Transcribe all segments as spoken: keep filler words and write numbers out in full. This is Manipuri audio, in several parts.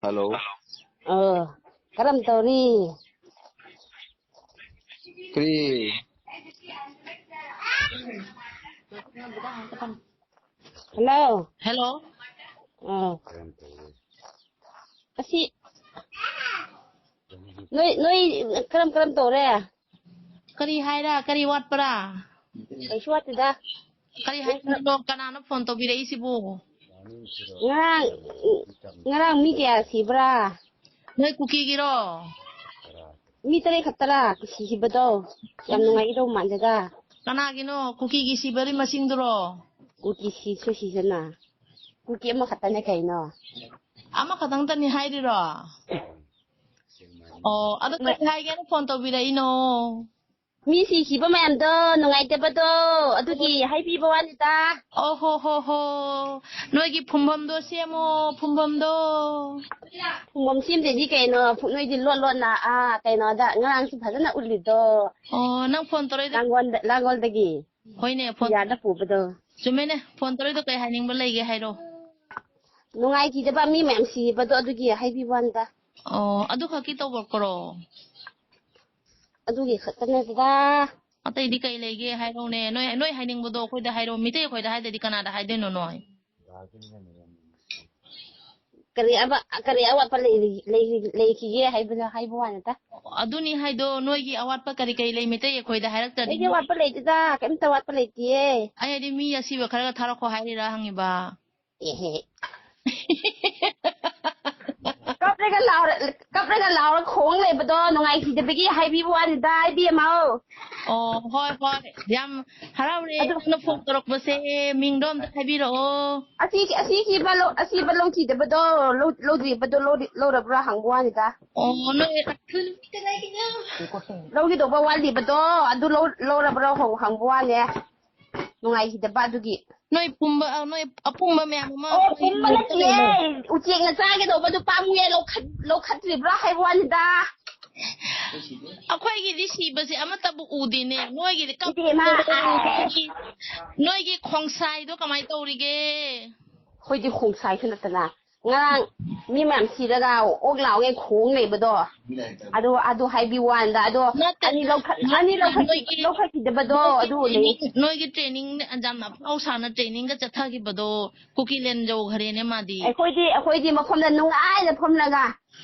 ꯍꯜꯂꯣ꯫ ꯑꯣ, ꯀꯔꯝ ꯇꯧꯔꯤ? ꯀꯔꯤ? ꯍꯜꯂꯣ꯫ ꯍꯦꯜꯂꯣ꯫ ꯑꯣ꯫ ꯑꯁꯤ ꯅꯣꯏ ꯅꯣꯏ ꯀꯔꯝ ꯀꯔꯝ ꯇꯧꯔꯦ? ꯀꯔꯤ ꯍꯥꯏꯔ? ꯀꯔꯤ ꯋꯥꯠꯄ꯭ꯔꯥ? ꯀꯩꯁꯨ ꯋꯥꯠꯇꯦꯗ꯫ ꯀꯔꯤ ꯍꯥꯏꯅꯤꯡꯕꯅꯣ? ꯀꯅꯥꯅꯣ ꯐꯣꯟ ꯇꯧꯕꯤꯔꯛꯏꯁꯤꯕꯨ? ꯉꯔꯥꯡ ꯉꯔꯥꯡ ꯃꯤ ꯀꯌꯥ ꯁꯤꯕ꯭ꯔꯥ? ꯅꯣꯏ ꯀꯨꯀꯤꯒꯤꯔꯣ? ꯃꯤ ꯇꯔꯦꯠ ꯈꯛꯇꯔꯥ ꯁꯤꯈꯤꯕꯗꯣ? ꯌꯥꯝ ꯅꯨꯡꯉꯥꯏꯒꯗꯧꯕ ꯃꯥꯟꯗꯦꯗ꯫ ꯀꯅꯥꯒꯤꯅꯣ? ꯀꯨꯀꯤꯒꯤ ꯁꯤꯕꯒꯤ ꯃꯁꯤꯡꯗꯨꯔꯣ? ꯀꯨꯀꯤ ꯁꯤꯁꯨ ꯁꯤꯖꯅ꯫ ꯀꯨꯀꯤ ꯑꯃꯈꯛꯇꯅꯦ ꯀꯩꯅꯣ꯫ ꯑꯃꯈꯛꯇꯪꯇꯅꯤ ꯍꯥꯏꯔꯤꯔꯣ? ꯑꯣ, ꯑꯗꯨ ꯀꯔꯤ ꯍꯥꯏꯒꯦꯅ ꯐꯣꯟ ꯇꯧꯕꯤꯔꯛꯏꯅꯣ? ꯃꯤ ꯁꯤꯈꯤꯕ ꯃꯌꯥꯝꯗꯣ ꯅꯨꯡꯉꯥꯏꯇꯕꯗꯣ ꯑꯗꯨꯒꯤ ꯍꯥꯏꯕꯤꯕ ꯋꯥꯅꯤꯗ꯫ ꯑꯣ ꯍꯣ ꯍꯣ ꯍꯣ꯫ ꯅꯣꯏꯒꯤ ꯐꯨꯝꯐꯝꯗꯣ ꯁꯦꯝꯃꯣ, ꯐꯨꯝꯐꯝꯗꯣ꯫ ꯐꯨꯝꯐꯝ ꯁꯦꯝꯗ꯭ꯔꯗꯤ ꯀꯩꯅꯣ, ꯐꯨ-, ꯅꯣꯏꯗꯤ ꯂꯣꯠ ꯂꯣꯠꯅ, ꯑꯥ, ꯀꯩꯅꯣꯗ ꯉꯔꯥꯡꯁꯨ ꯐꯖꯅ ꯎꯠꯂꯤꯗꯣ꯫ ꯑꯣ, ꯅꯪ ꯐꯣꯟ ꯇꯧꯔꯛꯏꯗꯣ? ꯂꯥꯡꯒꯣꯜꯗ, ꯂꯥꯡꯒꯣꯜꯗꯒꯤ ꯍꯣꯏꯅꯦ, ꯐꯣꯟ ꯌꯥꯗ ꯄꯨꯕꯗꯣ꯫ ꯆꯨꯝꯃꯦꯅꯦ, ꯐꯣꯟ ꯇꯧꯔꯛꯏꯗꯣ ꯀꯩ ꯍꯥꯏꯅꯤꯡꯕ ꯂꯩꯒꯦ ꯍꯥꯏꯔꯣ꯫ ꯅꯨꯡꯉꯥꯏꯈꯤꯗꯕ ꯃꯤ ꯃꯌꯥꯝ ꯁꯤꯕꯗꯣ ꯑꯗꯨꯒꯤ ꯍꯥꯏꯕꯤꯕ ꯋꯥꯅꯤꯗ꯫ ꯑꯣ, ꯑꯗꯨ ꯈꯛꯀꯤ ꯇꯧꯔꯛꯄꯔꯣ? ꯑꯗꯨꯒꯤ ꯈꯛꯇꯅꯦꯗ꯫ ꯑꯇꯩꯗꯤ ꯀꯩ ꯂꯩꯒꯦ ꯍꯥꯏꯔꯣꯅꯦ? ꯅꯣꯏ, ꯅꯣꯏ ꯍꯥꯏꯅꯤꯡꯕꯗꯣ ꯑꯩꯈꯣꯏꯗ ꯍꯥꯏꯔꯣ꯫ ꯃꯤꯇꯩ ꯑꯩꯈꯣꯏꯗ ꯍꯥꯏꯗ꯭ꯔꯗꯤ ꯀꯅꯥꯗ ꯍꯥꯏꯗꯣꯏꯅꯣ ꯅꯣꯏ? ꯀꯔꯤ ꯑꯕ-, ꯀꯔꯤ ꯑꯋꯥꯠꯄ ꯂꯩꯔꯤ-, ꯂꯩꯔꯤ-, ꯂꯩꯈꯤꯒꯦ ꯍꯥꯏꯕꯗꯣ ꯍꯥꯏꯕ ꯋꯥꯅꯤꯗ꯫ ꯑꯗꯨꯅꯤ ꯍꯥꯏꯗꯣ, ꯅꯣꯏꯒꯤ ꯑꯋꯥꯠꯄ ꯀꯔꯤ ꯀꯔꯤ ꯂꯩ? ꯃꯤꯇꯩ ꯑꯩꯈꯣꯏꯗ ꯍꯥꯏꯔꯛꯇ꯭ꯔꯗꯤ ꯑꯩꯗꯤ ꯅꯣꯏ-, ꯑꯋꯥꯠꯄ ꯂꯩꯇꯦꯗ, ꯀꯩꯝꯇ ꯑꯋꯥꯠꯄ ꯂꯩꯇꯤꯌꯦ꯫ ꯑꯩ ꯍꯥꯏꯗꯤ ꯃꯤ ꯑꯁꯤꯕ ꯈꯔꯒ ꯊꯥꯔꯛꯈꯣ ꯍꯥꯏꯔꯤꯔꯥ ꯍꯪꯉꯤꯕ? ꯑꯦꯍꯦ꯫ ꯀꯞꯂꯒ ꯂꯥꯎꯔ-, ꯀꯞꯂꯒ ꯂꯥꯎꯔ ꯈꯣꯡ ꯂꯩꯕꯗꯣ ꯅꯨꯡꯉꯥꯏꯈꯤꯗꯕꯒꯤ ꯍꯥꯏꯕꯤꯕ ꯋꯥꯅꯤꯗ, ꯏꯕꯦꯝꯃꯧ꯫ ꯑꯣ, ꯍꯣꯏ, ꯍꯣꯏ꯫ ꯌꯥꯝ ꯍꯔꯥꯎꯔꯦ ꯑꯗꯨ ꯅꯪꯅ ꯐꯣꯟ ꯇꯧꯔꯛꯄꯁꯦ꯫ ꯃꯤꯡꯗꯣ ꯑꯝꯇ ꯍꯥꯏꯕꯤꯔꯛꯑꯣ꯫ ꯑꯁꯤ, ꯑꯁꯤꯈꯤꯕ ꯂꯧ-, ꯑꯁꯤꯕ ꯂꯧꯈꯤꯗꯕꯗꯣ, ꯂꯧ-, ꯂꯧꯗ꯭ꯔꯤꯕꯗꯣ ꯂꯧꯗꯤ-, ꯂꯧꯔꯕ꯭ꯔꯥ ꯍꯪꯕ ꯋꯥꯅꯤꯗ꯫ ꯑꯣ, ꯅꯣꯏ ꯂꯧꯒꯗꯧꯕ ꯋꯥꯠꯂꯤꯕꯗꯣ ꯑꯗꯨ ꯂꯧ-, ꯂꯧꯔꯕ꯭ꯔꯥ ꯍꯪ-, ꯍꯪꯕ ꯋꯥꯅꯦ꯫ ꯅꯨꯡꯉꯥꯏꯈꯤꯗꯕ ꯑꯗꯨꯒꯤ꯫ ꯅꯣꯏ ꯄꯨꯝꯕ, ꯑ, ꯅꯣꯏ ꯑꯄꯨꯝꯕ ꯃꯌꯥꯝ ꯑꯃ ꯑꯣ, ꯑꯩꯈꯣꯏ ꯄꯨꯝꯕ ꯅꯠꯇꯤꯌꯦ꯫ ꯎꯆꯦꯛꯅ ꯆꯥꯒꯦ ꯇꯧꯕꯗꯨ ꯄꯥꯝꯃꯨꯌꯦ, ꯂꯧꯈꯠ-, ꯂꯧꯈꯠꯇ꯭ꯔꯤꯕ꯭ꯔꯥ ꯍꯥꯏꯕ ꯋꯥꯅꯤꯗ꯫ ꯑꯩꯈꯣꯏꯒꯤꯗꯤ ꯁꯤꯕꯁꯦ ꯑꯃꯠꯇꯕꯨ ꯎꯗꯦꯅꯦ꯫ ꯅꯣꯏꯒꯤꯗꯤ ꯀꯞ-, ꯏꯕꯦꯝꯃ, ꯅꯣꯏꯒꯤ ꯈꯣꯡꯁꯥꯏꯗꯣ ꯀꯃꯥꯏꯅ ꯇꯧꯔꯤꯒꯦ? ꯑꯩꯈꯣꯏꯗꯤ ꯈꯣꯡꯁꯥꯏꯁꯨ ꯅꯠꯇꯅ ꯉꯔꯥꯡ ꯃꯤ ꯃꯌꯥꯝ ꯁꯤꯔꯒ ꯑꯣꯛ ꯂꯥꯎꯒꯦ ꯈꯣꯡ ꯂꯩꯕꯗꯣ, ꯑꯗꯨ, ꯑꯗꯨ ꯍꯥꯏꯕꯤ ꯋꯥꯅꯤꯗ꯫ ꯑꯗꯣ ꯅꯠꯇꯦ, ꯑꯅꯤ ꯂꯧꯈꯠ-, ꯑꯅꯤ ꯂꯧꯈꯠ-, ꯅꯣꯏꯒꯤ, ꯂꯧꯈꯠꯈꯤꯗꯕꯗꯣ ꯑꯗꯨ ꯂꯩ꯫ ꯅꯣꯏꯒꯤ training ꯌꯥꯝꯅ ꯑꯐꯥꯎ ꯁꯥꯅ trainingꯒ ꯆꯠꯊꯈꯤꯕꯗꯣ ꯀꯨꯀꯤꯂꯦꯟ ꯌꯧꯈ꯭ꯔꯦꯅꯦ ꯃꯥꯗꯤ꯫ ꯑꯩꯈꯣꯏꯗꯤ, ꯑꯩꯈꯣꯏꯗꯤ ꯃꯐꯝꯗ ꯅꯨꯡꯉꯥꯏꯅ ꯐꯝꯂꯒ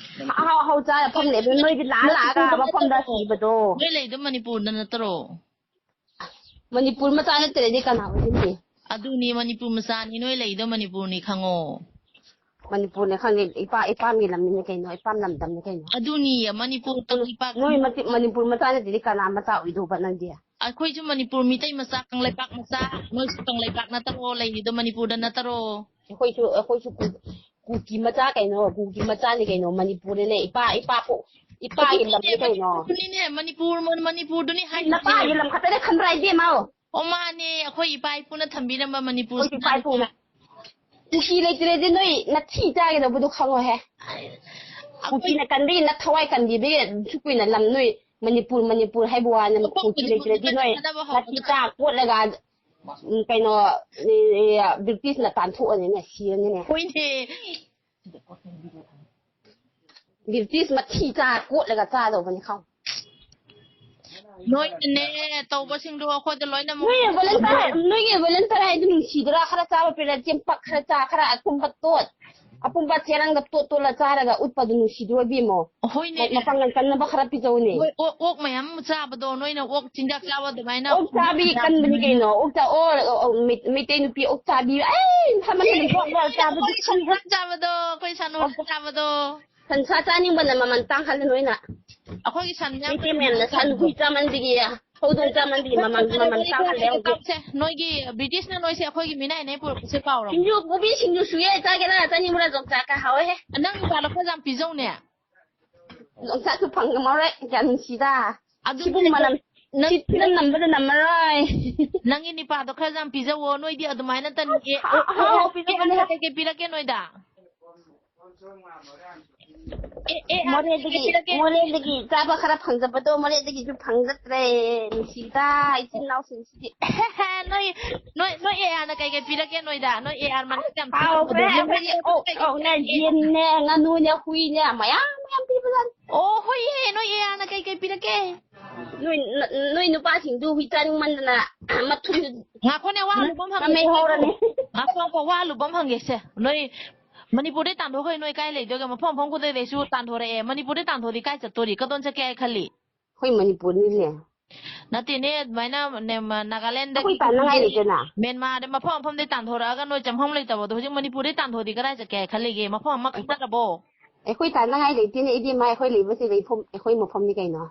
ꯑꯍꯥꯎ ꯑꯍꯥꯎ ꯆꯥꯔ ꯐꯝ ꯂꯩꯕ, ꯅꯣꯏꯗꯤ ꯂꯥꯛꯑ ꯂꯥꯛꯑꯒ ꯃꯐꯝꯗ ꯁꯤꯕꯗꯣ꯫ ꯅꯣꯏ ꯂꯩꯗꯣ ꯃꯅꯤꯄꯨꯔꯗ ꯅꯠꯇ꯭ꯔꯣ? ꯃꯅꯤꯄꯨꯔ ꯃꯆꯥ ꯅꯠꯇ꯭ꯔꯗꯤ ꯀꯅꯥ ꯑꯣꯏꯗꯣꯏꯅꯣ? ꯑꯗꯨꯅꯤ, ꯃꯅꯤꯄꯨꯔ ꯃꯆꯥꯅꯤ, ꯅꯣꯏ ꯂꯩꯗꯣ ꯃꯅꯤꯄꯨꯔꯅꯤ ꯈꯪꯉꯣ꯫ ꯃꯅꯤꯄꯨꯔꯅꯦ ꯈꯪꯉꯦ, ꯏꯄꯥ, ꯏꯄꯥꯝꯒꯤ ꯂꯝꯅꯤꯅꯦ ꯀꯩꯅꯣ, ꯏꯄꯥꯝ ꯂꯝꯗꯝꯅꯤ ꯀꯩꯅꯣ꯫ ꯑꯗꯨꯅꯤ, ꯃꯅꯤꯄꯨꯔ ꯀꯪꯂꯩꯄꯥꯛ-, ꯅꯣꯏ ꯃꯇꯤ-, ꯃꯅꯤꯄꯨꯔ ꯃꯆꯥ ꯅꯠꯇ꯭ꯔꯗꯤ ꯀꯅꯥ ꯃꯆꯥ ꯑꯣꯏꯗꯧꯕ ꯅꯪꯗꯤ? ꯑꯩꯈꯣꯏꯁꯨ ꯃꯅꯤꯄꯨꯔ ꯃꯤꯇꯩ ꯃꯆꯥ, ꯀꯪꯂꯩꯄꯥꯛ ꯃꯆꯥ, ꯅꯣꯏꯁꯨ ꯀꯪꯂꯩꯄꯥꯛ ꯅꯠꯇꯔꯣ, ꯂꯩꯔꯤꯗꯣ ꯃꯅꯤꯄꯨꯔꯗ ꯅꯠꯇꯔꯣ? ꯑꯩꯈꯣꯏꯁꯨ, ꯑꯩꯈꯣꯏꯁꯨ ꯀꯨ-, ꯀꯨꯀꯤ ꯃꯆꯥ ꯀꯩꯅꯣ, ꯀꯨꯀꯤ ꯃꯆꯥꯅꯤ ꯀꯩꯅꯣ, ꯃꯅꯤꯄꯨꯔꯗꯅꯦ, ꯏꯄꯥ, ꯏꯄꯥ ꯄꯣꯛ-, ꯏꯄꯥꯒꯤ ꯂꯝꯅꯤ ꯀꯩꯅꯣ꯫ ꯑꯗꯨꯅꯤꯅꯦ, ꯃꯅꯤꯄꯨꯔ, ꯃꯅꯤꯄꯨꯔꯗꯨꯅꯤ ꯍꯥꯏꯁꯤꯅꯦ꯫ ꯅꯄꯥꯒꯤ ꯂꯝ ꯈꯛꯇꯅꯦ ꯈꯟꯕ꯭ꯔꯥ ꯏꯕꯦꯝꯃ? ꯑꯣ, ꯃꯥꯅꯦ, ꯑꯩꯈꯣꯏ ꯏꯄꯥ ꯏꯄꯨꯅ ꯊꯝꯕꯤꯔꯝꯕ ꯃꯅꯤꯄꯨꯔ ꯑꯩꯈꯣꯏ ꯏꯄꯥ ꯏꯄꯨꯅ꯫ ꯀꯨꯀꯤ ꯂꯩꯇ꯭ꯔꯗꯤ ꯅꯣꯏ ꯅꯊꯤ ꯆꯥꯒꯗꯧꯕꯗꯣ ꯈꯪꯉꯣꯍꯦ꯫ ꯑꯩꯈꯣꯏ ꯀꯨꯀꯤꯅ ꯀꯟꯕꯒꯤ, ꯅꯊꯋꯥꯏ ꯀꯟꯕꯤꯕꯒꯤ ꯑꯁꯨꯛ ꯀꯨꯏꯅ ꯂꯝ ꯅꯣꯏ ꯃꯅꯤꯄꯨꯔ, ꯃꯅꯤꯄꯨꯔ ꯍꯥꯏꯕ ꯋꯥꯅꯤ꯫ ꯑꯩꯈꯣꯏ ꯀꯨꯀꯤ ꯂꯩꯇ꯭ꯔꯗꯤ ꯅꯣꯏ ꯀꯟꯅꯕ ꯍꯧꯔꯒ ꯅꯊꯤ ꯆꯥ ꯀꯣꯠꯂꯒ, ꯎꯝ, ꯀꯩꯅꯣ, ꯑꯦ, ꯕ꯭ꯔꯤꯇꯤꯁꯅ ꯇꯥꯟꯊꯣꯛꯑꯅꯤꯅꯦ, ꯁꯤꯔꯅꯤꯅꯦ꯫ ꯍꯣꯏꯅꯦ꯫ ꯕ꯭ꯔꯤꯇꯤꯁ ꯃꯊꯤ ꯆꯥ ꯀꯣꯠꯂꯒ ꯆꯥꯗꯧꯕꯅꯤ ꯈꯪꯉꯨ꯫ ꯅꯣꯏꯅꯅꯦ ꯇꯧꯕꯁꯤꯡꯗꯣ ꯑꯩꯈꯣꯏꯗ ꯂꯣꯏꯅꯃꯛ ꯅꯣꯏꯒꯤ volunteer, ꯅꯣꯏꯒꯤ volunteer ꯍꯥꯏꯗꯨ ꯅꯨꯡꯁꯤꯗ꯭ꯔꯥ? ꯈꯔ ꯆꯥꯕ ꯄꯤꯔꯛꯑꯗꯤ ꯆꯦꯡꯄꯥꯛ ꯈꯔ ꯆꯥ, ꯈꯔ ꯑꯄꯨꯝꯕ ꯇꯣꯠ, ꯑꯄꯨꯝꯕ ꯆꯦꯔꯪꯗ ꯇꯣꯠ ꯇꯣꯠꯂ ꯆꯥꯔꯒ ꯎꯠꯄꯗꯨ ꯅꯨꯡꯁꯤꯗ꯭ꯔꯣ ꯏꯕꯦꯝꯃꯣ? ꯍꯣꯏꯅꯦ꯫ ꯃꯄꯥꯡꯒꯜ ꯀꯟꯅꯕ ꯈꯔ ꯄꯤꯖꯧꯅꯦ꯫ ꯍꯣꯏ, ꯑꯣꯛ, ꯑꯣꯛ ꯃꯌꯥꯝ ꯆꯥꯕꯗꯣ, ꯅꯣꯏꯅ ꯑꯣꯛ ꯆꯤꯟꯖꯥꯛ ꯆꯥꯕ ꯑꯗꯨꯃꯥꯏꯅ ꯑꯣꯛ ꯆꯥꯕꯤ ꯀꯟꯕꯅꯤ ꯀꯩꯅꯣ꯫ ꯑꯣꯛ ꯆꯥ-, ꯑꯣ, ꯑꯣ, ꯃꯩ-, ꯃꯩꯇꯩ ꯅꯨꯄꯤ ꯑꯣꯛ ꯆꯥꯕꯤ꯫ ꯑꯩ, ꯃꯁꯥ ꯃꯊꯟꯇ ꯄꯣꯛ ꯄꯣꯛ ꯆꯥꯕꯗꯨ ꯑꯩꯈꯣꯏ ꯈꯪꯕ꯭ꯔꯥ? ꯁꯟ ꯆꯥꯕꯗꯣ, ꯑꯩꯈꯣꯏ ꯁꯟ ꯑꯣꯛ ꯆꯥꯕꯗꯣ꯫ ꯁꯟꯁꯥ ꯆꯥꯅꯤꯡꯕꯅ ꯃꯃꯜ ꯇꯥꯡꯍꯜꯂꯦ ꯅꯣꯏꯅ꯫ ꯑꯩꯈꯣꯏꯒꯤ ꯁꯟ ꯌꯥꯝ ꯃꯩꯇꯩ ꯃꯌꯥꯝꯅ ꯁꯟ ꯍꯨꯏ ꯆꯥꯃꯟꯕꯒꯤ, ꯍꯧꯗꯣꯡ ꯆꯥꯃꯟꯕꯒꯤ ꯃꯃꯜ, ꯃꯃꯜ ꯇꯥꯡꯍꯜꯂꯦ ꯍꯧꯖꯤꯛ꯫ ꯇꯧꯁꯦ꯫ ꯅꯣꯏꯒꯤ ꯕ꯭ꯔꯤꯇꯤꯁꯅ ꯅꯣꯏꯁꯦ ꯑꯩꯈꯣꯏꯒꯤ ꯃꯤꯅꯥꯏꯅꯦ ꯄꯨꯔꯛꯄꯁꯦ ꯀꯥꯎꯔꯕꯣ? ꯁꯤꯡꯖꯨ, ꯀꯣꯕꯤ ꯁꯤꯡꯖꯨ ꯁꯨꯏꯌꯦ, ꯆꯥꯒꯦꯔꯥ? ꯆꯥꯅꯤꯡꯕ꯭ꯔꯥ? ꯌꯣꯡꯆꯥꯛꯀ ꯍꯥꯎꯋꯦꯍꯦ꯫ ꯅꯪ ꯅꯨꯄꯥꯗꯣ ꯈꯔ ꯌꯥꯝ ꯄꯤꯖꯧꯅꯦ꯫ ꯌꯣꯡꯆꯥꯛꯁꯨ ꯐꯪꯉꯝꯃꯔꯣꯏ, ꯀꯌꯥ ꯅꯨꯡꯁꯤꯗ꯫ ꯑꯗꯨ ꯁꯤꯕꯨ ꯃꯅꯝ, ꯅꯪ, ꯁꯤ ꯐꯤꯂꯝ ꯅꯝꯕꯗ ꯅꯝꯃꯔꯣꯏ꯫ ꯅꯪꯒꯤ ꯅꯤꯄꯥꯗꯣ ꯈꯔ ꯌꯥꯝ ꯄꯤꯖꯧꯋꯣ, ꯅꯣꯏꯗꯤ ꯑꯗꯨꯃꯥꯏꯅ ꯇꯟ-, ꯑꯦ, ꯑꯍꯥꯎ ꯑꯍꯥꯎ ꯄꯤꯖꯧꯅꯦ꯫ ꯀꯩꯀꯩ ꯄꯤꯔꯛꯀꯦ ꯅꯣꯏꯗ? ꯑꯦ, ꯑꯦ, ꯑꯥꯔ ꯃꯣꯔꯦꯗꯒꯤ, ꯄꯤꯔꯛꯀꯦ꯫ ꯃꯣꯔꯦꯗꯒꯤ ꯆꯥꯕ ꯈꯔ ꯐꯪꯖꯕꯗꯣ ꯃꯣꯔꯦꯗꯒꯤꯁꯨ ꯐꯪꯖꯗ꯭ꯔꯦ꯫ ꯅꯨꯡꯁꯤꯗ ꯏꯆꯤꯟ ꯏꯅꯥꯎꯁꯤꯡꯁꯤꯗꯤ꯫ ꯅꯣꯏ, ꯅꯣꯏ, ꯅꯣꯏ ꯑꯦ ꯑꯥꯔꯅ ꯀꯩꯀꯩ ꯄꯤꯔꯛꯀꯦ ꯅꯣꯏꯗ? ꯅꯣꯏ ꯑꯦ ꯑꯥꯔ ꯃꯅꯥꯛꯇ ꯌꯥꯝ ꯀꯥꯎꯈ꯭ꯔꯦ꯫ ꯊꯤꯔꯛꯄꯗꯣ꯫ ꯑꯩꯈꯣꯏꯗꯤ ꯑꯣꯛ, ꯑꯣꯛꯅꯦ, ꯌꯦꯟꯅꯦ, ꯉꯥꯅꯨꯅꯦ, ꯍꯨꯏꯅꯦ, ꯃꯌꯥꯝ ꯃꯌꯥꯝ ꯄꯤꯕꯖꯥꯠꯅꯤ꯫ ꯑꯣ, ꯍꯣꯏꯌꯦ, ꯅꯣꯏ ꯑꯦ ꯑꯥꯔꯅ ꯀꯩꯀꯩ ꯄꯤꯔꯛꯀꯦ? ꯅꯣꯏ, ꯅ-, ꯅꯣꯏ ꯅꯨꯄꯥꯁꯤꯡꯗꯨ ꯍꯨꯏ ꯆꯥꯅꯤꯡꯃꯟꯗꯅ ꯃꯊꯨꯟ ꯉꯥꯈꯣꯅꯦ, ꯋꯥ ꯍꯜꯂꯨꯕ ꯑꯃ ꯍꯪꯒꯦ꯫ ꯃꯃꯩ ꯍꯧꯔꯅꯤ꯫ ꯉꯥꯈꯣ, ꯉꯥꯈꯣ, ꯋꯥ ꯍꯜꯂꯨꯕ ꯑꯃ ꯍꯪꯒꯦꯁꯦ꯫ ꯅꯣꯏ ꯃꯅꯤꯄꯨꯔꯗꯩ ꯇꯥꯟꯊꯣꯛꯈ꯭ꯔꯦ, ꯅꯣꯏ ꯀꯥꯏ ꯂꯩꯗꯣꯏꯒꯦ? ꯃꯐꯝ ꯃꯐꯝ ꯈꯨꯗꯤꯡꯗꯩꯁꯨ ꯇꯥꯟꯊꯣꯔꯛꯑꯦ꯫ ꯃꯅꯤꯄꯨꯔꯗꯩ ꯇꯥꯟꯊꯣꯛꯑꯗꯤ ꯀꯥꯏ ꯆꯠꯇꯣꯔꯤ? ꯀꯗꯣꯝ ꯆꯠꯀꯦ ꯍꯥꯏ ꯈꯜꯂꯤ? ꯑꯩꯈꯣꯏ ꯃꯅꯤꯄꯨꯔꯅꯤꯅꯦ꯫ ꯅꯠꯇꯦꯅꯦ, ꯑꯗꯨꯃꯥꯏꯅ ꯅꯦ-, ꯃ-, ꯅꯥꯒꯥꯂꯦꯟꯗꯒꯤ ꯑꯩꯈꯣꯏ ꯇꯥꯟꯅꯉꯥꯏ ꯂꯩꯇꯅ꯫ ꯃ꯭ꯌꯥꯟꯃꯥꯔꯗ ꯃꯐꯝ ꯃꯐꯝꯗꯩ ꯇꯥꯟꯊꯣꯔꯛꯑꯒ ꯅꯣꯏ ꯆꯪꯐꯝ ꯂꯩꯇꯕꯗꯣ ꯍꯧꯖꯤꯛ ꯃꯅꯤꯄꯨꯔꯗꯩ ꯇꯥꯟꯊꯣꯛꯑꯗꯤ ꯀꯗꯥꯏ ꯆꯠꯀꯦ ꯍꯥꯏ ꯈꯜꯂꯤꯒꯦ? ꯃꯐꯝ ꯑꯃ ꯈꯟꯅꯔꯕꯣ? ꯑꯩꯈꯣꯏ ꯇꯥꯟꯅꯉꯥꯏ ꯂꯩꯇꯦꯅꯦ, ꯏꯕꯦꯝꯃ, ꯑꯩꯈꯣꯏ ꯂꯩꯕꯁꯦ ꯂꯩꯐꯝ, ꯑꯩꯈꯣꯏ ꯃꯐꯝꯅꯤ ꯀꯩꯅꯣ꯫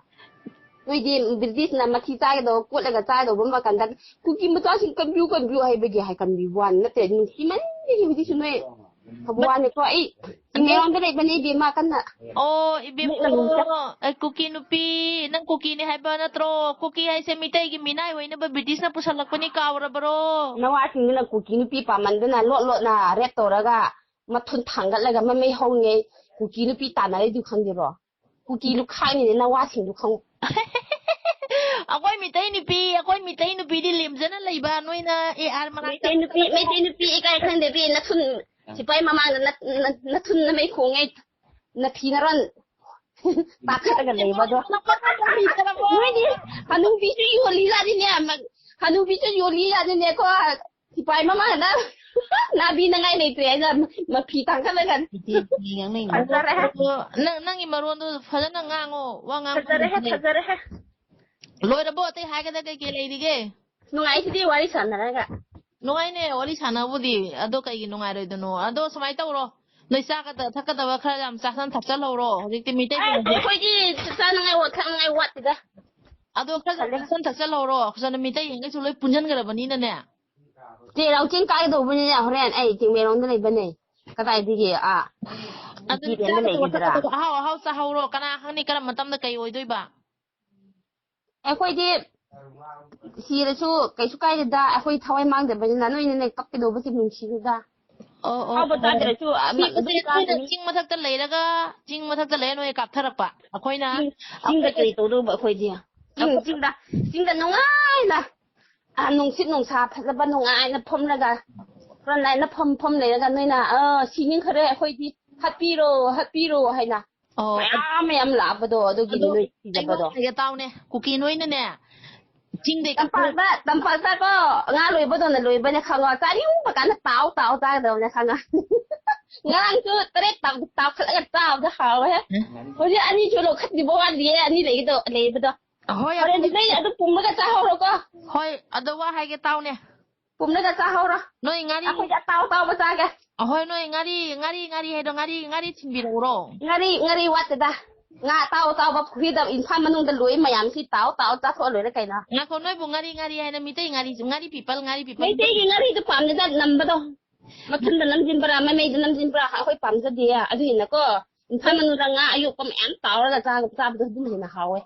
ꯅꯣꯏꯗꯤ ꯕ꯭ꯔꯤꯇꯤꯁꯅ ꯃꯊꯤ ꯆꯥꯒꯗꯧꯕ, ꯀꯣꯠꯂꯒ ꯆꯥꯒꯗꯧꯕ ꯑꯃ ꯀꯥꯟꯗ ꯀꯨꯀꯤ ꯃꯆꯥꯁꯤꯡ ꯀꯟꯕꯤꯌꯨ, ꯀꯟꯕꯤꯌꯨ ꯍꯥꯏꯕꯒꯤ ꯍꯥꯏ ꯀꯟꯕꯤꯕ ꯋꯥꯅꯤ, ꯅꯠꯇ꯭ꯔꯗꯤ ꯅꯨꯡꯁꯤꯃꯟꯕꯒꯤ ꯍꯧꯖꯤꯛꯁꯨ ꯅꯣꯏ ꯐꯕ ꯋꯥꯅꯤꯀꯣ꯫ ꯑꯩ ꯆꯤꯡꯃꯩꯔꯣꯡꯗ ꯂꯩꯕꯅꯦ ꯏꯕꯦꯝꯃ ꯀꯟꯅ꯫ ꯑꯣ, ꯏꯕꯦꯝ, ꯃꯤꯠꯅ ꯃꯨꯟꯗ꯫ ꯑꯣ, ꯑꯩ ꯀꯨꯀꯤ ꯅꯨꯄꯤ, ꯅꯪ ꯀꯨꯀꯤꯅꯤ ꯍꯥꯏꯕ ꯅꯠꯇ꯭ꯔꯣ? ꯀꯨꯀꯤ ꯍꯥꯏꯁꯦ ꯃꯤꯇꯩꯒꯤ ꯃꯤꯅꯥꯏ ꯑꯣꯏꯅꯕ ꯕ꯭ꯔꯤꯇꯤꯁꯅ ꯄꯨꯁꯜꯂꯛꯄꯅꯤ, ꯀꯥꯎꯔꯕꯔꯣ? ꯅꯋꯥꯁꯤꯡꯗꯨꯅ ꯀꯨꯀꯤ ꯅꯨꯄꯤ ꯄꯥꯝꯃꯟꯗꯅ ꯂꯣꯠ ꯂꯣꯠꯅ ꯔꯦꯞ ꯇꯧꯔꯒ ꯃꯊꯨꯟ ꯊꯥꯡꯒꯠꯂꯒ ꯃꯃꯩ ꯍꯧꯉꯩ ꯀꯨꯀꯤ ꯅꯨꯄꯤ ꯇꯥꯟꯅꯔꯤꯗꯨ ꯈꯪꯗꯦꯔꯣ? ꯀꯨꯀꯤ ꯂꯨꯈꯥꯏꯅꯤꯅꯦ ꯅꯋꯥꯁꯤꯡꯗꯨ ꯈꯪꯉꯨ꯫ ꯑꯩꯈꯣꯏ ꯃꯤꯇꯩ ꯅꯨꯄꯤ, ꯑꯩꯈꯣꯏ ꯃꯤꯇꯩ ꯅꯨꯄꯤꯗꯤ ꯂꯦꯝꯖꯅ ꯂꯩꯕ, ꯅꯣꯏꯅ ꯑꯦ ꯑꯥꯔ ꯃꯅꯥꯛꯇ ꯃꯩꯇꯩ ꯅꯨꯄꯤ, ꯃꯩꯇꯩ ꯅꯨꯄꯤ ꯏꯀꯥꯏ ꯈꯪꯗꯕꯤ, ꯅꯊꯨꯟ ꯁꯤꯐꯥꯏ ꯃꯃꯥꯡꯗ ꯅ-, ꯅ-, ꯅꯊꯨꯟ ꯅꯃꯩ ꯈꯣꯡꯉꯩ ꯅꯊꯤ ꯅꯔꯣꯟ ꯇꯥꯈꯠꯂꯒ ꯂꯩꯕꯗꯣ꯫ ꯅꯣꯏꯗꯤ ꯍꯅꯨꯕꯤꯁꯨ ꯌꯣꯜꯂꯤ ꯖꯥꯠꯅꯤꯅꯦ, ꯃ-, ꯍꯅꯨꯕꯤꯁꯨ ꯌꯣꯜꯂꯤ ꯖꯥꯠꯅꯤꯅꯦꯀꯣ꯫ ꯁꯤꯐꯥꯏ ꯃꯃꯥꯡꯗ ꯅꯥꯕꯤꯅꯉꯥꯏ ꯂꯩꯇ꯭ꯔꯦ ꯍꯥꯏꯅ ꯃꯐꯤ ꯇꯥꯡꯈꯠꯂꯒ꯫ ꯏꯆꯦ, ꯏꯆꯦ ꯉꯥꯡꯅꯩꯅꯦ꯫ ꯐꯖꯔꯦꯍꯦ꯫ ꯑꯗꯣ ꯅꯪ, ꯅꯪꯒꯤ ꯃꯔꯣꯟꯗꯣ ꯐꯖꯅ ꯉꯥꯡꯉꯣ, ꯋꯥ ꯉꯥꯡꯕ ꯐꯖꯔꯦꯍꯦ, ꯍꯩꯇꯦ꯫ ꯐꯖꯔꯦꯍꯦ꯫ ꯂꯣꯏꯔꯕꯣ? ꯑꯇꯩ ꯍꯥꯏꯒꯗ ꯀꯩ ꯀꯩ ꯂꯩꯔꯤꯒꯦ? ꯅꯨꯡꯉꯥꯏꯁꯤꯗꯤ ꯋꯥꯔꯤ ꯁꯥꯟꯅꯔꯒ꯫ ꯅꯨꯡꯉꯥꯏꯅꯦ ꯋꯥꯔꯤ ꯁꯥꯟꯅꯕꯕꯨꯗꯤ, ꯑꯗꯣ ꯀꯩꯒꯤ ꯅꯨꯡꯉꯥꯏꯔꯣꯏꯗꯣꯏꯅꯣ? ꯑꯗꯣ ꯁꯨꯃꯥꯏꯅ ꯇꯧꯔꯣ, ꯅꯣꯏ ꯆꯥꯒꯗ-, ꯊꯛꯀꯗꯕ ꯈꯔ ꯌꯥꯝ ꯆꯥꯁꯟ ꯊꯛꯆꯜꯍꯧꯔꯣ, ꯍꯧꯖꯤꯛꯇꯤ ꯃꯤꯇꯩ ꯑꯦ, ꯃꯌꯥꯝꯁꯦ꯫ ꯑꯩꯈꯣꯏꯗꯤ ꯆꯥꯅꯉꯥꯏ ꯋꯥ ꯊꯛꯅꯉꯥꯏ ꯋꯥꯠꯇꯦꯗ꯫ ꯑꯗꯣ ꯈꯔ ꯌꯥꯝ ꯈꯜꯂꯦ꯫ ꯆꯥꯁꯟ ꯊꯛꯆꯜꯍꯧꯔꯣ, ꯁꯣꯝꯗ ꯃꯤꯇꯩ ꯌꯦꯡꯒꯩꯁꯨ ꯂꯣꯏ ꯄꯨꯟꯁꯤꯟꯈ꯭ꯔꯕꯅꯤꯅꯅꯦ꯫ ꯆꯦ ꯂꯥꯎꯆꯦꯟ ꯀꯥꯏꯒꯗꯧꯕꯅꯤꯅꯦ ꯍꯣꯔꯦꯟ, ꯑꯩ ꯆꯤꯡꯃꯩꯔꯣꯡꯗ ꯂꯩꯕꯅꯦ꯫ ꯀꯗꯥꯏꯗꯒꯤ, ꯑꯥ, ꯑꯗꯨꯗꯤ ꯅꯨꯄꯤ ꯔꯦꯟꯗ ꯆꯥꯒꯗꯕ ꯂꯩꯈꯤꯗ꯭ꯔꯥ? ꯊꯛꯀꯗꯕ ꯑꯍꯥꯎ ꯑꯍꯥꯎ ꯆꯥꯍꯧꯔꯣ, ꯀꯅꯥ ꯈꯪꯅꯤ ꯀꯔꯝꯕ ꯃꯇꯝꯗ ꯀꯩ ꯑꯣꯏꯗꯣꯏꯕ꯫ ꯑꯩꯈꯣꯏꯗꯤ ꯁꯤꯔꯁꯨ ꯀꯩꯁꯨ ꯀꯥꯏꯗꯦꯗ, ꯑꯩꯈꯣꯏ ꯊꯋꯥꯏ ꯃꯥꯡꯗꯕꯅꯤꯅ꯫ ꯅꯣꯏꯅꯅꯦ ꯀꯞꯀꯗꯧꯕꯁꯦ ꯅꯨꯡꯁꯤꯗꯦꯗ꯫ ꯑꯣ, ꯑꯣ, ꯍꯥꯎꯕ ꯑꯣ꯫ ꯆꯥꯗ꯭ꯔꯁꯨ, ꯑ, ꯁꯤ ꯑꯗꯨꯝ ꯅꯣꯏꯅ ꯆꯥꯒꯅꯤ꯫ ꯆꯤꯡ ꯃꯊꯛꯇ ꯂꯩꯔꯒ, ꯆꯤꯡ ꯃꯊꯛꯇ ꯂꯩꯔ ꯅꯣꯏ ꯀꯥꯞꯊꯔꯛꯄ꯫ ꯑꯩꯈꯣꯏꯅ ꯆꯤꯡ, ꯆꯤꯡꯗ ꯑꯩꯈꯣꯏ ꯀꯔꯤ ꯇꯧꯗꯧꯕ ꯑꯩꯈꯣꯏꯗꯤ? ꯆꯤꯡ, ꯑꯩꯈꯣꯏ ꯆꯤꯡꯗ, ꯆꯤꯡꯗ ꯅꯨꯡꯉꯥꯏꯅ, ꯑ, ꯅꯨꯡꯁꯤꯠ ꯅꯨꯡꯁꯥ ꯐꯖꯕ ꯅꯨꯡꯉꯥꯏꯅ ꯐꯝꯂꯒ, front line ꯐꯝ, ꯐꯝ ꯂꯩꯔꯒ ꯅꯣꯏꯅ, "ꯑ, ꯁꯤꯅꯤꯡꯈꯔꯦ ꯑꯩꯈꯣꯏꯗꯤ, ꯍꯥꯠꯄꯤꯔꯣ, ꯍꯥꯠꯄꯤꯔꯣ" ꯍꯥꯏꯅ ꯑꯣ, ꯃꯌꯥꯝ ꯃꯌꯥꯝ ꯂꯥꯛꯄꯗꯣ, ꯑꯗꯨꯒꯤꯅꯤ ꯑꯗꯣ ꯅꯣꯏ ꯑꯩ ꯋꯥ ꯁꯤꯖꯕꯗꯣ꯫ ꯍꯥꯏꯒꯦ ꯇꯥꯎꯅꯦ, ꯀꯨꯀꯤ ꯅꯣꯏꯅꯅꯦ, ꯆꯤꯡꯗꯩ ꯀꯥꯞꯊꯣꯔꯛ- ꯇꯝꯄꯥꯛꯇ, ꯇꯝꯄꯥꯛꯇꯀꯣ, ꯉꯥ ꯂꯣꯏꯕꯗꯧꯅ ꯂꯣꯏꯕꯅꯦ ꯈꯪꯉꯣ꯫ ꯆꯥꯅꯤꯡꯕ ꯀꯥꯟꯗ ꯇꯥꯎ ꯇꯥꯎ ꯆꯥꯒꯗꯕꯅꯦ ꯈꯪꯉꯣ꯫ ꯉꯔꯥꯡꯁꯨ ꯇꯔꯦꯠ ꯇꯥꯎ-, ꯇꯥꯎꯈꯠꯂꯒ ꯆꯥꯕꯗ ꯍꯥꯎꯋꯦ꯫ ꯎꯝ꯫ ꯍꯧꯖꯤꯛ ꯑꯅꯤꯁꯨ ꯂꯧꯈꯠꯇ꯭ꯔꯤꯕ ꯋꯥꯠꯂꯤꯌꯦ, ꯑꯅꯤ ꯂꯩꯒꯗꯧ-, ꯂꯩꯕꯗꯣ꯫ ꯍꯣꯏ, ꯍꯣꯔꯦꯟꯗꯤ ꯑꯗꯨ ꯅꯣꯏ ꯑꯗꯨ ꯄꯨꯝꯃꯒ ꯆꯥꯍꯧꯔꯣꯀꯣ꯫ ꯍꯣꯏ, ꯑꯗꯣ ꯋꯥ ꯍꯥꯏꯒꯦ ꯇꯥꯎꯅꯦ꯫ ꯄꯨꯝꯂꯒ ꯆꯥꯍꯧꯔꯣ꯫ ꯅꯣꯏ ꯉꯥꯔꯤ ꯑꯩꯈꯣꯏꯗꯤ ꯑꯇꯥꯎ ꯑꯇꯥꯎꯕ ꯆꯥꯒꯦ꯫ ꯑꯍꯣꯏ, ꯅꯣꯏ ꯉꯥꯔꯤ, ꯉꯥꯔꯤ, ꯉꯥꯔꯤ ꯍꯥꯏꯗꯣ, ꯉꯥꯔꯤ, ꯉꯥꯔꯤ ꯊꯤꯟꯕꯤꯔꯛꯎꯔꯣ? ꯉꯥꯔꯤ, ꯉꯥꯔꯤ ꯋꯥꯠꯇꯦꯗ꯫ ꯉꯥ ꯑꯇꯥꯎ ꯑꯇꯥꯎꯕ ꯄꯨꯈ꯭ꯔꯤꯗ, ꯏꯝꯐꯥꯜ ꯃꯅꯨꯡꯗ ꯂꯣꯏ ꯃꯌꯥꯝꯁꯤ ꯇꯥꯎ ꯇꯥꯎ ꯆꯥꯊꯣꯛꯑ ꯂꯣꯏꯔꯦ ꯀꯩꯅꯣ꯫ ꯉꯥꯏꯈꯣ, ꯅꯣꯏꯕꯨ ꯉꯥꯔꯤ, ꯉꯥꯔꯤ ꯍꯥꯏꯅ ꯃꯤꯇꯩ ꯉꯥꯔꯤ, ꯉꯥꯔꯤ people, ꯉꯥꯔꯤ people꯫ ꯃꯩꯇꯩꯒꯤ ꯉꯥꯔꯤꯗꯨ ꯄꯥꯝꯗꯦꯗ, ꯅꯝꯕꯗꯣ꯫ ꯃꯊꯟꯗ ꯅꯝꯖꯤꯟꯕ꯭ꯔꯥ, ꯃꯃꯩꯗ ꯅꯝꯖꯤꯟꯕ꯭ꯔꯥ, ꯑꯩꯈꯣꯏ ꯄꯥꯝꯖꯗꯦ꯫ ꯑꯗꯨꯒꯤꯅꯀꯣ, ꯏꯝꯐꯥꯜ ꯃꯅꯨꯡꯗ ꯉꯥ ꯑꯌꯣꯛꯄ ꯃꯌꯥꯝ ꯇꯥꯎꯔꯒ ꯆꯥ-, ꯆꯥꯕꯗꯣ ꯑꯗꯨꯝ ꯍꯦꯟꯅ ꯍꯥꯎꯋꯦ꯫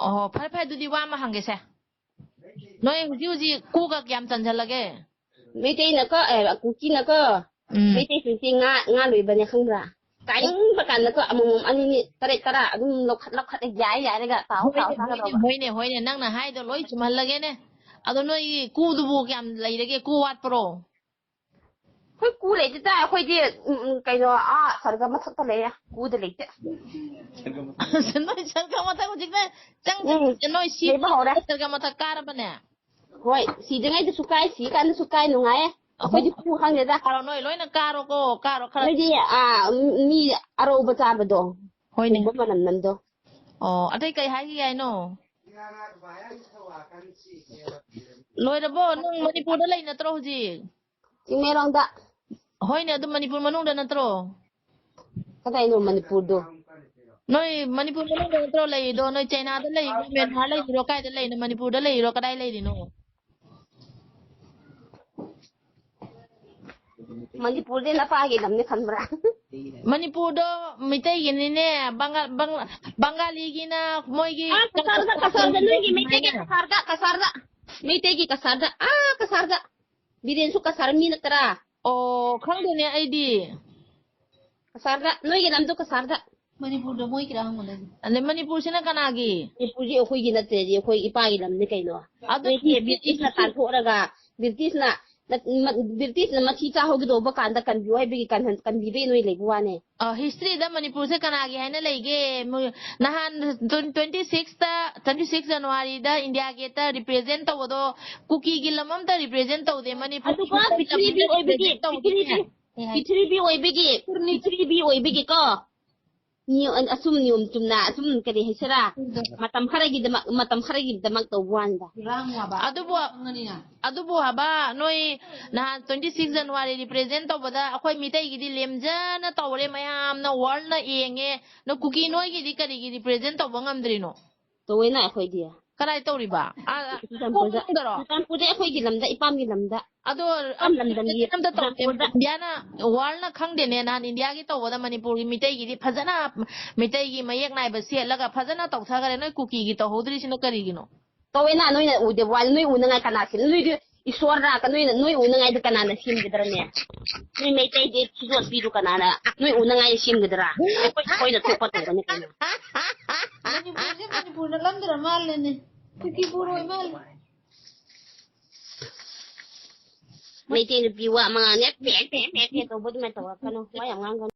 ꯑꯣ, ꯐꯔꯦ, ꯐꯔꯦ, ꯑꯗꯨꯗꯤ ꯋꯥ ꯑꯃ ꯍꯪꯒꯦꯁꯦ꯫ ꯅꯣꯏ ꯍꯧꯖꯤꯛ ꯍꯧꯖꯤꯛ ꯀꯨꯒ ꯀꯌꯥꯝ ꯆꯟꯁꯤꯜꯂꯒꯦ? ꯃꯩꯇꯩꯅꯀꯣ, ꯑꯦ, ꯀꯨꯀꯤꯅꯀꯣ, ꯎꯝ꯫ ꯃꯩꯇꯩꯁꯤꯡꯁꯦ ꯉꯥ, ꯉꯥ ꯂꯣꯏꯕꯅꯦ ꯈꯪꯕ꯭ꯔꯥ? ꯆꯥꯅꯤꯡꯕ ꯀꯥꯟꯗꯀꯣ, ꯑꯃꯃꯝ, ꯑꯅꯤꯅꯤ, ꯇꯔꯦꯠ, ꯇꯔꯥ ꯑꯗꯨꯝ ꯂꯧꯈꯠ, ꯂꯧꯈꯠꯂ ꯌꯥꯏ, ꯌꯥꯏꯔꯒ ꯇꯥꯎ, ꯇꯥꯎ ꯍꯣꯏꯅꯦ, ꯍꯣꯏꯅꯦ, ꯆꯥꯒꯗꯧꯕ꯫ ꯍꯣꯏꯅꯦ, ꯍꯣꯏꯅꯦ, ꯅꯪꯅ ꯍꯥꯏꯗꯣ ꯂꯣꯏ ꯆꯨꯝꯍꯜꯂꯒꯦꯅꯦ꯫ ꯑꯗꯣ ꯅꯣꯏꯒꯤ ꯀꯨꯗꯨꯕꯨ ꯀꯌꯥꯝ ꯂꯩꯔꯒꯦ? ꯀꯨ ꯋꯥꯠꯄ꯭ꯔꯣ? ꯑꯩꯈꯣꯏ ꯀꯨ ꯂꯩꯇꯦꯗ, ꯑꯩꯈꯣꯏꯗꯤ, ꯎꯝ, ꯎꯝ, ꯀꯩꯅꯣ, ꯑꯥ, ꯁꯔꯒ ꯃꯊꯛꯇ ꯂꯩꯌꯦ, ꯀꯨꯗ ꯂꯩꯇꯦ꯫ ꯅꯣꯏ ꯁꯔꯒ ꯃꯊꯛ ꯍꯧꯖꯤꯛꯅ ꯆꯪ-, ꯎꯝ, ꯅꯣꯏ ꯁꯤ ꯂꯩꯕ ꯍꯧꯔꯦ꯫ ꯁꯔꯒ ꯃꯊꯛ ꯀꯥꯔꯕꯅꯦ? ꯍꯣꯏ, ꯁꯤꯗ꯭ꯔꯤꯉꯩꯗꯁꯨ ꯀꯥꯏ, ꯁꯤ ꯀꯥꯟꯗꯁꯨ ꯀꯥꯏ, ꯅꯨꯡꯉꯥꯏꯌꯦ꯫ ꯑꯩꯈꯣꯏꯗꯤ ꯑꯍꯣ꯫ ꯀꯨ ꯈꯪꯗꯦꯗ꯫ ꯀꯥꯔꯣ, ꯅꯣꯏ ꯂꯣꯏꯅ ꯀꯥꯔꯣꯀꯣ, ꯀꯥꯔꯣ ꯈꯔ꯫ ꯅꯣꯏꯗꯤ, ꯑꯥ, ꯃꯤ ꯑꯔꯧꯕ ꯆꯥꯕꯗꯣ, ꯍꯣꯏꯅꯦ꯫ ꯄꯨꯝꯕ ꯃꯅꯝ ꯅꯝꯗꯣ꯫ ꯑꯣ, ꯑꯇꯩ ꯀꯩ ꯍꯥꯏꯈꯤꯒꯦ ꯍꯥꯏꯅꯣ? ꯂꯣꯏꯔꯕꯣ? ꯅꯪ ꯃꯅꯤꯄꯨꯔꯗ ꯂꯩ ꯅꯠꯇ꯭ꯔꯣ ꯍꯧꯖꯤꯛ? ꯆꯤꯡꯃꯩꯔꯣꯡꯗ꯫ ꯍꯣꯏꯅꯦ, ꯑꯗꯨ ꯃꯅꯤꯄꯨꯔ ꯃꯅꯨꯡꯗ ꯅꯠꯇ꯭ꯔꯣ? ꯀꯗꯥꯏꯅꯣ ꯃꯅꯤꯄꯨꯔꯗꯣ? ꯅꯣꯏ ꯃꯅꯤꯄꯨꯔ ꯃꯅꯨꯡꯗ ꯅꯠꯇ꯭ꯔꯣ ꯂꯩꯔꯤꯗꯣ? ꯅꯣꯏ ꯆꯩꯅꯥꯗ ꯂꯩꯔꯤꯔꯣ, ꯃ꯭ꯌꯥꯟꯃꯥꯔ ꯂꯩꯔꯤꯔꯣ, ꯀꯥꯏꯗ ꯂꯩꯔꯤꯅꯣ? ꯃꯅꯤꯄꯨꯔꯗ ꯂꯩꯔꯤꯔꯣ, ꯀꯗꯥꯏ ꯂꯩꯔꯤꯅꯣ? ꯃꯅꯤꯄꯨꯔꯗꯤ ꯅꯄꯥꯒꯤ ꯂꯝꯅꯤ ꯈꯟꯕ꯭ꯔꯥ? ꯃꯅꯤꯄꯨꯔꯗꯣ ꯃꯩꯇꯩꯒꯤꯅꯤꯅꯦ, ꯕꯪꯒꯥ-, ꯕꯪ-, ꯕꯪꯒꯥꯂꯤꯒꯤꯅ ꯃꯣꯏꯒꯤ ꯑꯥ, ꯀꯁꯥꯔꯗ, ꯀꯁꯥꯔꯗ, ꯅꯣꯏꯒꯤ ꯃꯩꯇꯩꯒꯤ ꯀꯁꯥꯔꯗ, ꯀꯁꯥꯔꯗ꯫ ꯃꯩꯇꯩꯒꯤ ꯀꯁꯥꯔꯗ, ꯑꯥ, ꯀꯁꯥꯔꯗ꯫ ꯕꯤꯔꯦꯟꯁꯨ ꯀꯁꯥꯔ ꯃꯤ ꯅꯠꯇ꯭ꯔꯥ? ꯑꯣ, ꯈꯪꯗꯦꯅꯦ ꯑꯩꯗꯤ꯫ ꯀꯁꯥꯔꯗ, ꯅꯣꯏꯒꯤ ꯂꯝꯗꯣ ꯀꯁꯥꯔꯗ꯫ ꯃꯅꯤꯄꯨꯔꯗ ꯃꯣꯏꯒꯤꯔꯥ ꯍꯪꯕꯅꯦ꯫ ꯑꯗꯩ ꯃꯅꯤꯄꯨꯔꯁꯤꯅ ꯀꯅꯥꯒꯤ? ꯃꯅꯤꯄꯨꯔꯁꯤ ꯑꯩꯈꯣꯏꯒꯤ ꯅꯠꯇ꯭ꯔꯗꯤ ꯑꯩꯈꯣꯏ ꯏꯄꯥꯒꯤ ꯂꯝꯅꯤ ꯀꯩꯅꯣ꯫ ꯑꯗꯨ ꯅꯣꯏꯒꯤ ꯕ꯭ꯔꯤꯇꯤꯁꯅ ꯇꯥꯟꯊꯣꯛꯑꯒ ꯕ꯭ꯔꯤꯇꯤꯁꯅ ꯅ-, ꯃ-, ꯕ꯭ꯔꯤꯇꯤꯁꯅ ꯃꯊꯤ ꯆꯥꯍꯧꯒꯗꯧꯕ ꯀꯥꯟꯗ ꯀꯟꯕꯤꯌꯨ ꯍꯥꯏꯕꯒꯤ ꯀꯟꯍꯟ-, ꯀꯟꯕꯤꯕꯒꯤ ꯅꯣꯏ ꯂꯩꯕ ꯋꯥꯅꯦ꯫ ꯑ, ꯍꯤꯁꯇ꯭ꯔꯤꯗ ꯃꯅꯤꯄꯨꯔꯁꯦ ꯀꯅꯥꯒꯤ ꯍꯥꯏꯅ ꯂꯩꯒꯦ? ꯃꯣꯏ ꯅꯍꯥꯟ ꯇ꯭ꯋꯦꯟꯇꯤ ꯁꯤꯛꯁꯇ, ꯇ꯭ꯋꯦꯟꯇꯤ ꯁꯤꯛꯁ ꯖꯅꯋꯥꯔꯤꯗ ꯏꯟꯗꯤꯌꯥ ꯒꯦꯠꯇ ꯔꯤꯄ꯭ꯔꯦꯖꯦꯟ ꯇꯧꯕꯗꯣ ꯀꯨꯀꯤꯒꯤ ꯂꯝ ꯑꯝꯇ ꯔꯤꯄ꯭ꯔꯦꯖꯦꯟ ꯇꯧꯗꯦ꯫ ꯃꯅꯤꯄꯨꯔ ꯑꯗꯨꯒ ꯄ꯭ꯔꯤꯊꯤꯕꯤ ꯑꯣꯏꯕꯒꯤ ꯄ꯭ꯔꯤꯊꯤꯕꯤ ꯄ꯭ꯔꯤꯊꯤꯕꯤ ꯑꯣꯏꯕꯒꯤ ꯄ꯭ꯔꯤꯊꯤꯕꯤ ꯑꯣꯏꯕꯒꯤꯀꯣ ꯅꯤꯌꯣ-, ꯑꯁꯨꯝ ꯅꯤꯌꯣꯝ ꯆꯨꯝꯅ ꯑꯁꯨꯝ ꯀꯔꯤ ꯍꯥꯏꯁꯤꯔꯥ ꯃꯇꯝ ꯈꯔꯒꯤꯗꯃꯛ ꯃꯇꯝ ꯈꯔꯒꯤꯗꯃꯛ ꯇꯧꯕ ꯋꯥꯅꯤꯗ꯫ ꯏꯔꯥꯡ ꯋꯥꯕ ꯑꯗꯨꯕꯨ ꯈꯪꯉꯅꯤꯅ꯫ ꯑꯗꯨꯕꯨ ꯍꯥꯏꯕ ꯅꯣꯏ ꯅꯍꯥꯟ ꯇ꯭ꯋꯦꯟꯇꯤ ꯁꯤꯛꯁ ꯖꯅꯋꯥꯔꯤ ꯔꯤꯄ꯭ꯔꯦꯖꯦꯟ ꯇꯧꯕꯗ ꯑꯩꯈꯣꯏ ꯃꯤꯇꯩꯒꯤꯗꯤ ꯂꯦꯝꯖꯅ ꯇꯧꯔꯦ, ꯃꯌꯥꯝꯅ ꯋꯥꯔꯜꯅ ꯌꯦꯡꯉꯦ꯫ ꯅꯣꯏ ꯀꯨꯀꯤ ꯅꯣꯏꯒꯤꯗꯤ ꯀꯔꯤꯒꯤ ꯔꯤꯄ꯭ꯔꯦꯖꯦꯟ ꯇꯧꯕ ꯉꯝꯗ꯭ꯔꯤꯅꯣ? ꯇꯧꯋꯦꯅ ꯑꯩꯈꯣꯏꯗꯤ꯫ ꯀꯗꯥꯏ ꯇꯧꯔꯤꯕ? ꯑꯥ, ꯆꯨꯔꯆꯥꯟꯄꯨꯔꯗ ꯀꯣꯡꯗꯔꯣ? ꯆꯨꯔꯆꯥꯟꯄꯨꯔꯗ ꯑꯩꯈꯣꯏꯒꯤ ꯂꯝꯗ ꯏꯄꯥꯝꯒꯤ ꯂꯝꯗ꯫ ꯑꯗꯣ ꯏꯄꯥꯝ ꯂꯝꯗꯝꯒꯤ ꯑꯝꯇ ꯇꯧꯗꯦ꯫ ꯆꯨꯔꯆꯥꯟꯄꯨꯔꯗ ꯏꯟꯗꯤꯌꯥꯅ ꯋꯥꯔꯜꯅ ꯈꯪꯗꯦꯅꯦ꯫ ꯅꯍꯥꯟ ꯏꯟꯗꯤꯌꯥꯒꯤ ꯇꯧꯕꯗ ꯃꯅꯤꯄꯨꯔꯒꯤ ꯃꯤꯇꯩꯒꯤꯗꯤ ꯐꯖꯅ ꯃꯤꯇꯩꯒꯤ ꯃꯌꯦꯛ ꯅꯥꯏꯕ ꯁꯦꯠꯂꯒ ꯐꯖꯅ ꯇꯧꯊꯈꯔꯦ꯫ ꯅꯣꯏ ꯀꯨꯀꯤꯒꯤ ꯇꯧꯍꯧꯗ꯭ꯔꯤꯁꯤꯅ ꯀꯔꯤꯒꯤꯅꯣ? ꯇꯧꯋꯦꯅ ꯅꯣꯏꯅ ꯎꯗꯦ ꯋꯥꯅꯤ꯫ ꯅꯣꯏ ꯎꯅꯉꯥꯏ ꯀꯅꯥ ꯁꯦꯝ-, ꯅꯣꯏꯗꯤ ꯏꯁꯣꯔꯔ ꯀ-, ꯅꯣꯏꯅ ꯅꯣꯏ ꯎꯅꯉꯥꯏꯗ ꯀꯅꯥꯅ ꯁꯦꯝꯒꯗ꯭ꯔꯅꯦ? ꯅꯣꯏ ꯃꯩꯇꯩꯗꯤ ꯐꯤꯖꯣꯠ ꯄꯤꯗꯨ ꯀꯅꯥꯅ ꯅꯣꯏ ꯎꯅꯉꯥꯏ ꯁꯦꯝꯒꯗ꯭ꯔꯥ? ꯑꯩꯈꯣꯏ ꯑꯩꯈꯣꯏꯅ ꯊꯣꯛꯄ ꯇꯧꯕꯅꯤ ꯀꯩꯅꯣ꯫ ꯃꯅꯤꯄꯨꯔꯁꯦ ꯃꯅꯤꯄꯨꯔ ꯅꯠꯂꯝꯗ꯭ꯔ ꯃꯥꯜꯂꯦꯅꯦ꯫ ꯀꯨꯀꯤꯕꯨ ꯑꯣꯏ ꯃꯥꯜꯂꯦ꯫ ꯃꯩꯇꯩ ꯅꯨꯄꯤ ꯋꯥ ꯑꯃ ꯉꯥꯡꯉꯦ ꯄꯦ ꯄꯦ ꯄꯦ ꯄꯦ ꯇꯧꯕ ꯑꯗꯨꯃꯥꯏꯅ ꯇꯧꯔꯛꯀꯅꯨ꯫ ꯋꯥ ꯌꯥꯝ ꯉꯥꯡꯒꯅꯨ꯫